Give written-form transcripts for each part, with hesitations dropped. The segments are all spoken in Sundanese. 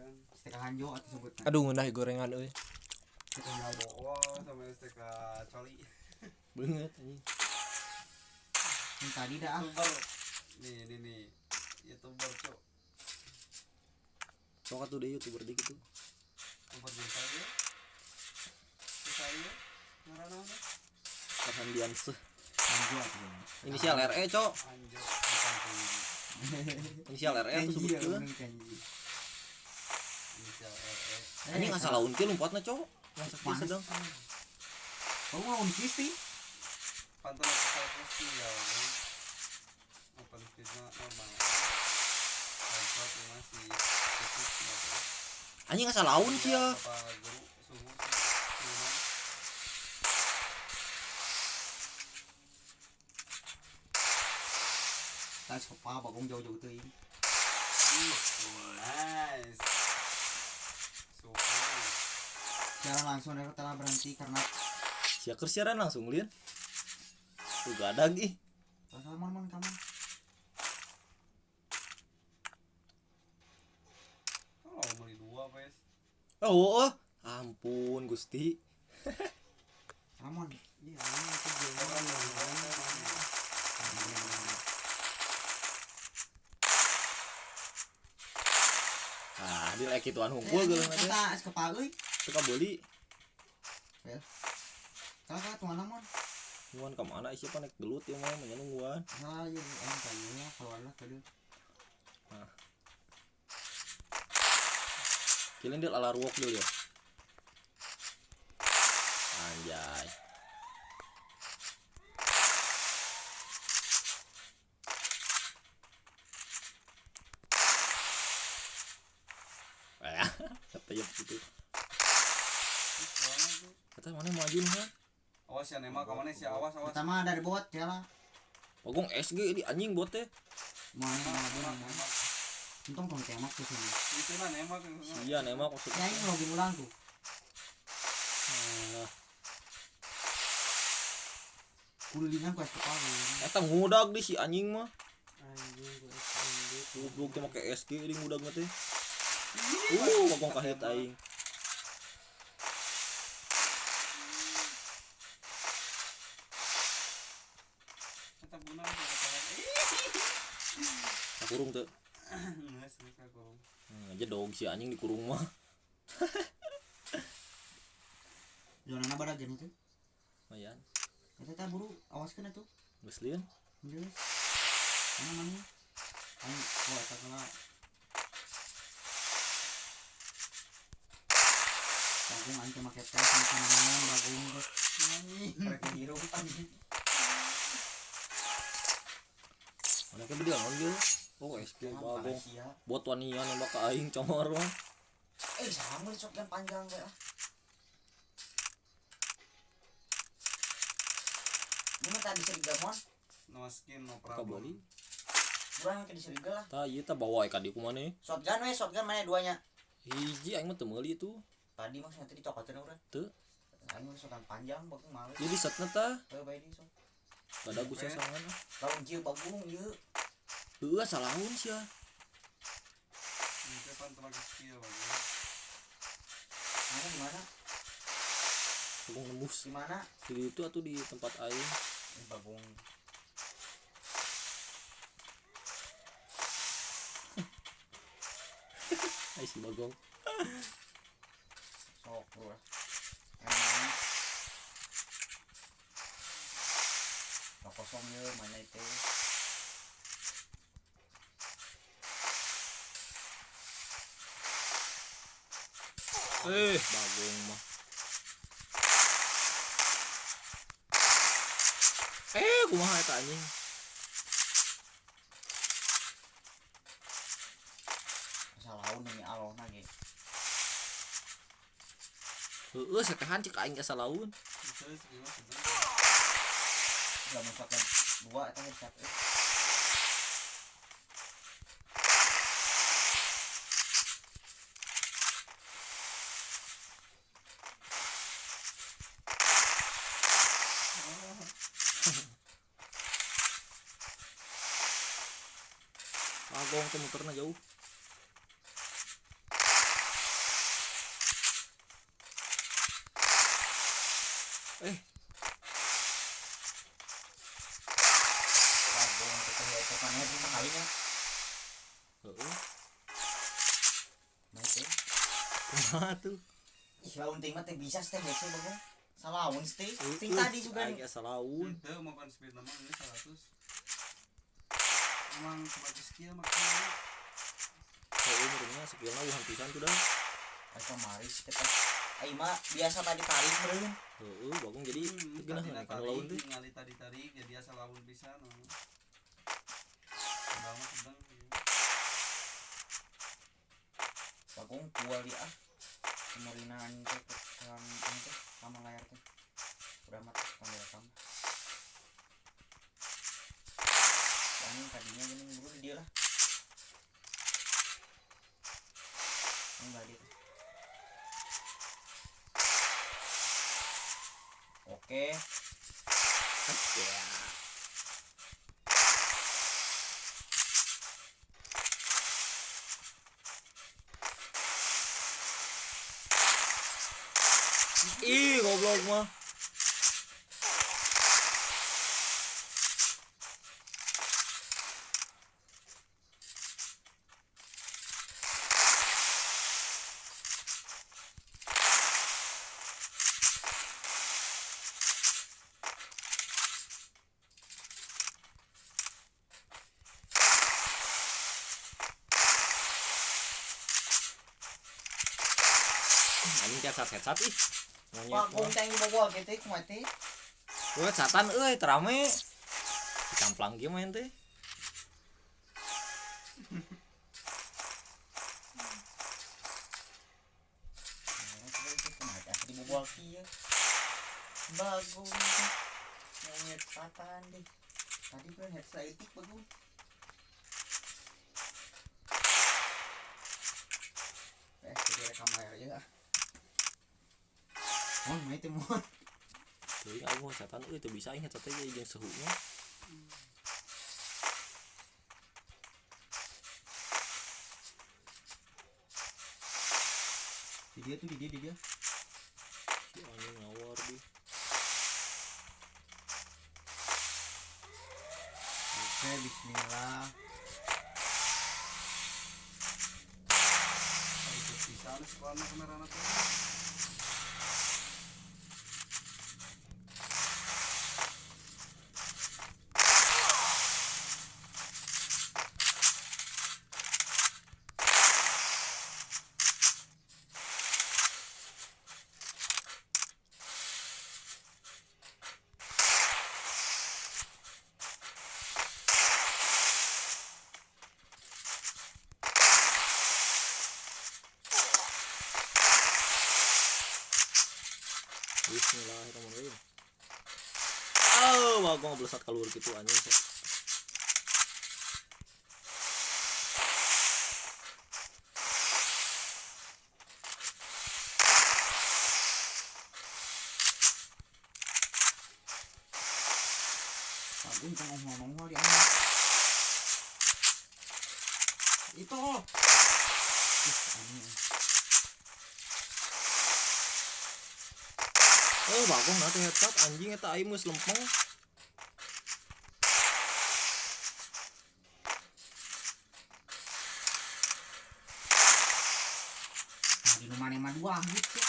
kan. STK Hanjo atau sebutna. Aduh ngeunah gorengan euy. STK Hanjo. Wah, sama STK Coli. Beungeut anjing. Yang tadi dah ah. YouTuber. Nih, ini nih. YouTuber, Cok. Sok atuh deui YouTuber deui kitu. YouTuber jeung saya. Saya ngaranna apa? Farhan Dianseh. Hanjo atuh. Inisial RE, Cok. Anjo, bukan Kenji. Inisial RE atuh Kenji ya, sebutkeun. bener Kenji. Inisial RE. Anjing asa laun kieu lompatna, Cok. Masa kieu Panas. sedang. Kamu mau kisti? Pantau lagi kalau skill ya, kan. Open speednya normal. Headshot masih cukup gitu. Anjing asa laun Iya, sia. Bapak guru suhu suhu. Tas kepala bagong jauh-jauh teuing. Nice. Suhu. Siaran langsung dari telah berhenti karena Sia keur siaran langsung lian. Tuh gadag ih. Salah mon mon kamu. Oh, beli dua, guys. Oh, oh. Ampun Gusti. Ramon. Iya, ini itu game Ah, di lek kituan hungkul geuleuh teh. Eta es kepala euy. Teu kabeuli. Kalah kalah tuh mana mon? Nungguan ka mana isi naik gelut ieu mah nya nungguan. Salah ieu aing kayunya keluarlah ke dieu. Kilin dia ala ruwok dulu ya. Anjay. Eh, keteyep gitu. Kata mana maju nih ha? Awas ya nembak ka mana sih awas awas. Pertama dari bot ya lah. Bagong SG di anjing bot teh. Mana Nembak, mana nembak. Untung tong tembak tuh sini. Itu nah nembak. itu nah. Iya nembak maksudnya. Ya aing login ulang tuh. Ah, Kulilingan ku es kepala. Eta ngudag di si anjing mah. Anjing gua SMD. Goblok teh make SG di ngudagna teh. Bagong kahit aing. Eta bunan kata. Kakurung teu. Geus geus aku. Aja dog si anjing dikurung mah. Zonana badag gini tuh. Lumayan. Eta tah buru awaskeun atuh. Geus lian. Geus. Mana mana? Aing oh eta kala. Bagong aing teh make tes make naon bagong teh. Karek hirup anjing. Mana ke beli naon ieu? Oh, SG bagong. Sia. Bot wanian nembak ka aing congor mah. Eh, sama sok yang panjang teh ah. Ini mah tadi serigala mon, No skin no Ka problem. beli. urang ke di serigala lah. Tah ieu tah bawa ka dieu kumaneh. Shotgun we, shotgun mana duanya? Hiji aing mah teu meuli itu. Tadi maksudnya tadi cokotan urang. Teu. Aing mah shotgun panjang bagong males. Jadi setna tah. Heuh bae di sok. Kada gue sasangan ah. Lawan jieu bagong ieu. Heueuh salaun sia. Ini pan teu make skill bagus. Mana di mana? Bagong nembus. Di mana? Di itu atuh di tempat aing. Eh, bagong. Ai si bagong. Sok bro lah. Emang. Tok kosong ieu mana itu? Eh, bagong mah. Eh, kumaha eta anjing? Salaun ini alona ge. Heueuh, setehan cek aing ka salaun. Itu skill sedang. Lamun shotgun dua eta headshot euy. Bagong teh muterna jauh. Eh. Bagong kita headshot mana sih sekalinya. Heeh. Main teh. Kumaha tuh? Ih, laun ting mah teh bisa teh hese bagong. Salaun teh. Ting tadi juga nih. Salaun. Teu makan speed nama ini 100. Emang sebagai skill makanya. Heeh, meureunnya skillna wuhan pisan tuh dah. Ai kamari teh pas ai mah biasa tadi tarik meureun. Heeh, bagong jadi teu geunah kana laun teh. Ningali tadi tarik jadi asa laun pisan. Padahal mah sedang. Bagong kuali ah. Murina anjing teh rekam teh sama layar teh. Udah mati tong rekam. Anjing tadinya gini buru dia lah. Enggak dia. Oke. Ya. Ih, goblok mah. Anjing headshot ih. Bagong teh dibawa gitu kumaha teh. Gua catatan euy terame. Dicamplang kieu main teh. Dibawa kieu. Bagong teh. Monyet satan deh. Tadi kan headshot etik bagong. Jadi rekam layar aja ah. Mon, main teh mon. Teuing aku catatan euy teu bisa aing headshot teh jeung sehuna. Di dia tuh, di dia. Si anjing ngawar di. Oke, bismillah. Bisa sekolah kamerana teh. Bismillahirrahmanirrahim. Oh, bagong belesat keluar gitu anjing. Bagong tengah ngomong di anak. Itu. Ih, anjing. Oh, bagong nanti headshot anjing eta aing geus lempeng. Nah, di rumah mah dua gitu.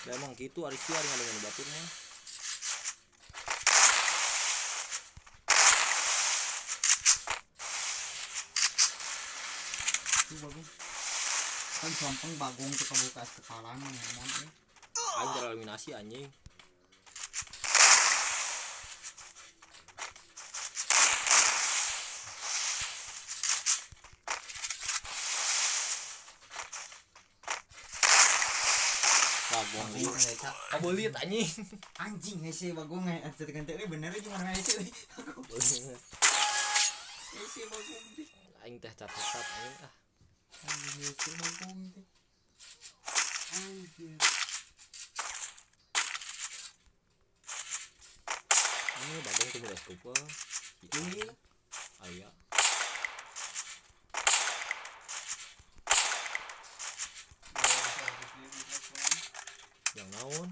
Da emang kitu ari sia dengan batur mah. Tuh bagong. Kan lempeng bagong tuh kebuka kepala mah ngomong eh. Aing tereliminasi anjing. Bagong kabelit anjing. Anjing hese bagong atuh teh teh bener jeung mana hese aku. Hese bagong teh. Aing teh cat-cat anjing ah. Anjing hese bagong teh. Anjir. Ini bagong tuh mulai kupa. Iya. Aya. Yang naon?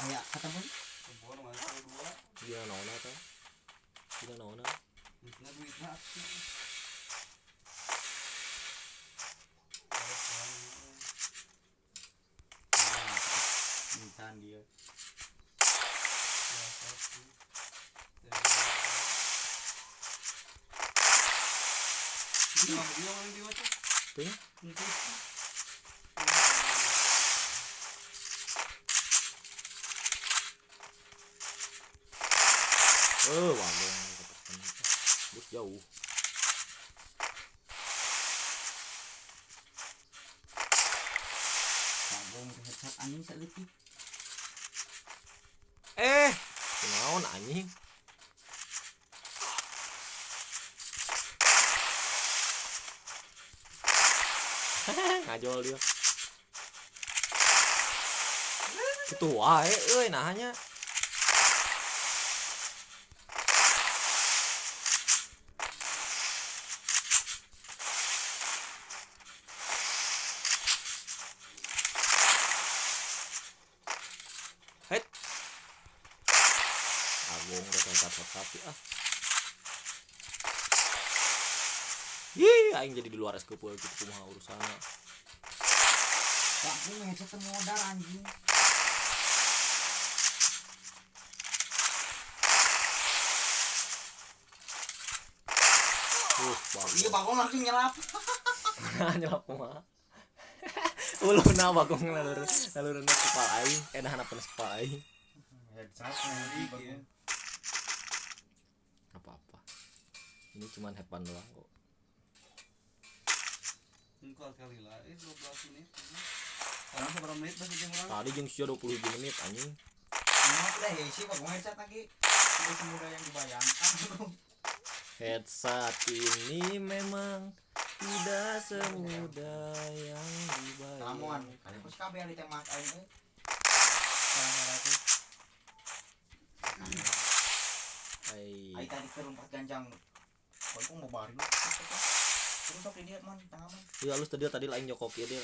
Aya ketemu. Kebon mana dua. Dia naonna teh? Dia naonna? Duitna duitna aksi. Mintaan dia. Teh? Oh, bagong bus jauh. Bagong headshot anjing saeutik. Kunaon anjing? Ngajol dia. Kitu wae euy nahanya. Het. Agung udah sapi ah. Ih, aing jadi di luar es kepul gitu kumaha urusanna. Bagong headshot teu modal anjing. Bagong. Iya bagong langsung nyelap. Nyelap kumaha? Uluna bagong nalurna kepala aing, hanapan kepala aing. Headshot anjing bagong. Apa-apa. Ini cuman have fun doang kok. Engkau kali lah, 12 menit. Sekarang seberapa menit masih jeung urang? Tadi jeung sia 20 menit anjing. Ini udah hese bagong headshot lagi. Tidak semudah yang dibayangkan. Headshot ini memang tidak semudah yang dibayangkan. Lamun, kali ku kabeh ditembak aing euy. Salah-salah tuh. Ai tadi keur lompat ganjang. Kau mau bari lu. Terus sok di dia man, tangan man. Iya halus tadi tadi lain nyokok ieu dia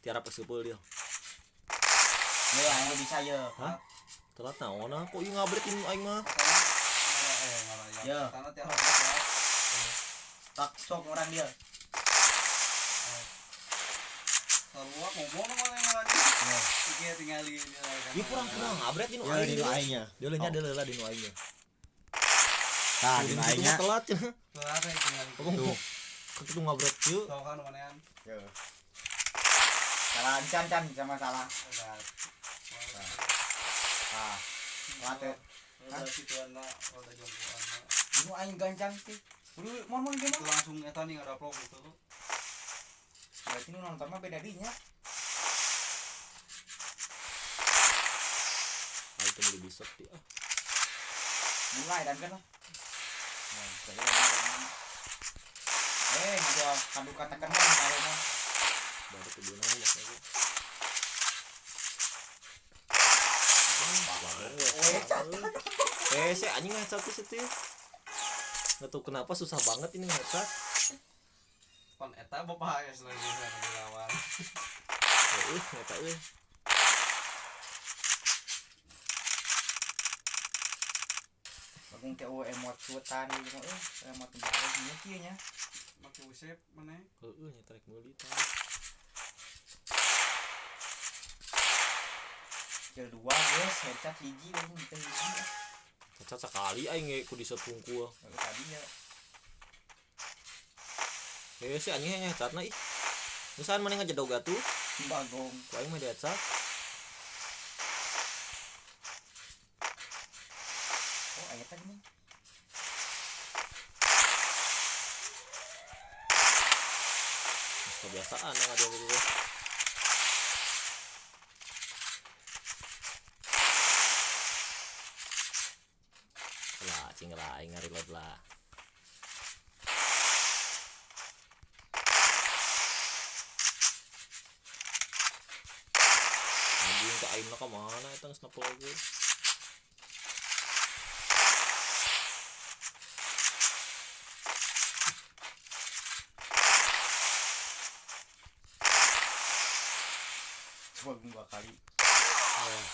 tiarap keseupul dia. Ya aing bisa ye. Hah? Telat naonna kok ieu ngabretin aing mah. Ya. Tak sok orang dia. Sarua ngomong mana yang lagi. Iki tingali ini. Ieu kurang kurang ngabret di nu aing. Di nu aingnya. Deuleuh nya deuleuh lah di nu aingnya. Tah di nu aingnya. Telat cenah. Telat tingali. Tuh. Kitu ngabret kieu. Sok kan manean. Ya. Salah can can sama salah. Ah. Telat. Udah situanna, udah jongkoanna. Nu aing gancang sih. Udah mon-mon gimana? Itu langsung eta nih ngadaplok gitu. Berarti nu nonton mah beda dinya. Aing teh beli besok dia. Mulai dan kan lah. Nah, bisa ya. Ada kadu katakan mah kalau mah. Baru keduna maksudnya. Saya anjing ngeheadshot sih itu. Nggak tahu kenapa susah banget ini ngeheadshot. Pan eta bapak ya lagi lawan. Eta euy. Bagong teh emot cuetan gitu euy, emot balik nya kieu nya. Make usep maneh. Heueuh nya trek meuli tah. Kill 2 guys, headshot hiji langsung teh hiji. Headshot sekali aing ge ku diset hungkul. Tadi nya. Si anjing headshotna ih. Misalkan maneh ngajedog atuh, bagong. Ku aing mah di headshot. Oh, aya teh geuning. Kebiasaan ngajedog gitu. Lah, cing lah aing ngareload lah. Anjing ka aing ka mana eta geus nepel ge. Coba dua kali. Wah,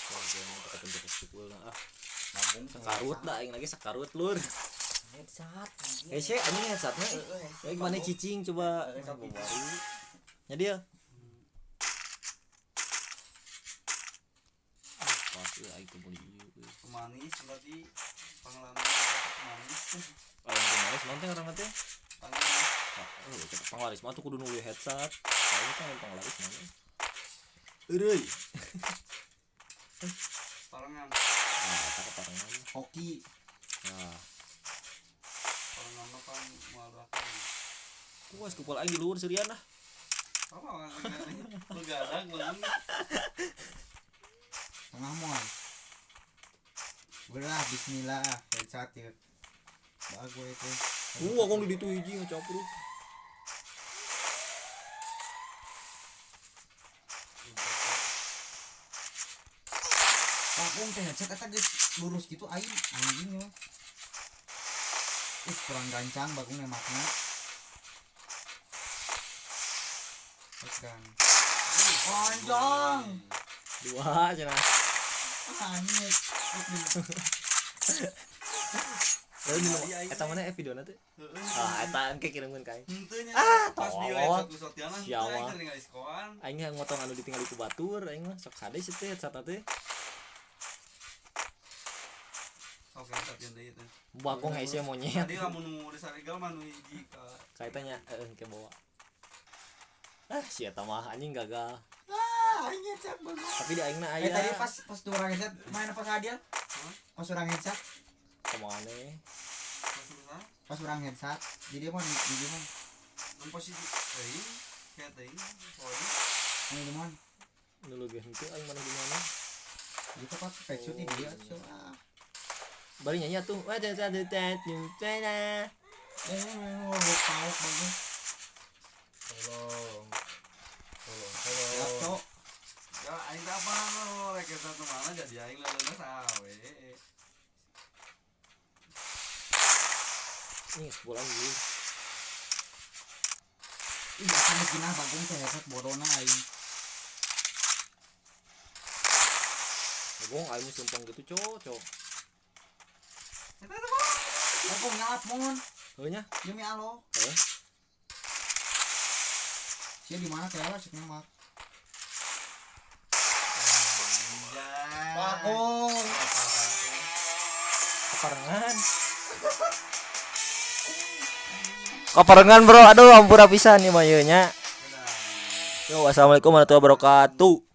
kepencet sepuluh ah. Bagong Sakarut dah aing lagi sakarut lur. Headshot. Hese anjing headshotnya. Ya gimana cicing coba. Ya dia. Pas euy aing teu meuli ieu euy. Manis berarti pengalaman manis. Aing teu manis naon teh ngaranna teh? Pengalaman. Oh, cek panglaris mah tuh kudu nuli headshot. Aing teh lain panglaris mana. Eureui. Parengan. Ah, eta keparengan. Hoki. Nah, Parengan mah kan moal bakal. kuas kupal aing di luhur seurian ah. Apa begadang bangun. Tengah moal. Udah bismillah headshot ya. Bagus itu. Aku di ditu hiji ngacapruk. Bagong teh headshot eta geus lurus gitu aing anjing ya. Ih, kurang gancang bagong nembakna. Tekan. Anjang. Dua cenah. Anjing. Lalu di eta mana videona teh? Ah, eta engke kirimkeun ka aing. Henteu nya. Ah, Pas bio tolol. headshot ku Sotiana henteu Siapa? aing teh ningali sekolah. Aing yang motong anu ditinggali ku batur aing mah sok sade sih teh headshot teh. Sok headshot jeung deui teh. Bagong hese monyet. Tadi lamun nu disaregal mah nu hiji ka Kaitannya heeh engke bawa. Ah, si eta mah anjing gagal. Ah, anjing headshot bagong. Tapi di aingna Eh aya. tadi pas pas dua orang headshot main apa hadiah? Pas orang headshot, Kemana? pas susah. pas orang headshot. Jadi mah di di mah. Nu posisi teuing kayak teuing pokoknya. Ini di mana? Dulu ge henteu aing mana di mana? Itu pak backshot di dia. So, ah. Bari nyanyi atuh. Wa ta ta ta ta ta ta. Eh, mau pauk bagus. Tolong. Tolong, Siap, tolong. cok. Ya aing teh apa rek headshot nu mana jadi aing leuleuna sawe. Ini geus pulang ieu. Ih, apa geus ginah bagong teh headshot bodona aing. Bagong aing mah sumpang gitu cocok. Eta teh Bang. Bagong nyalap mon. Heuh nya? Demi Allah. Heuh. Sia di mana teh lah cek nembak. Anjay. Bagong. Kaparengan. Kaparengan bro, aduh ampura pisan ieu mah ieu nya. Yo, wassalamualaikum warahmatullahi wabarakatuh.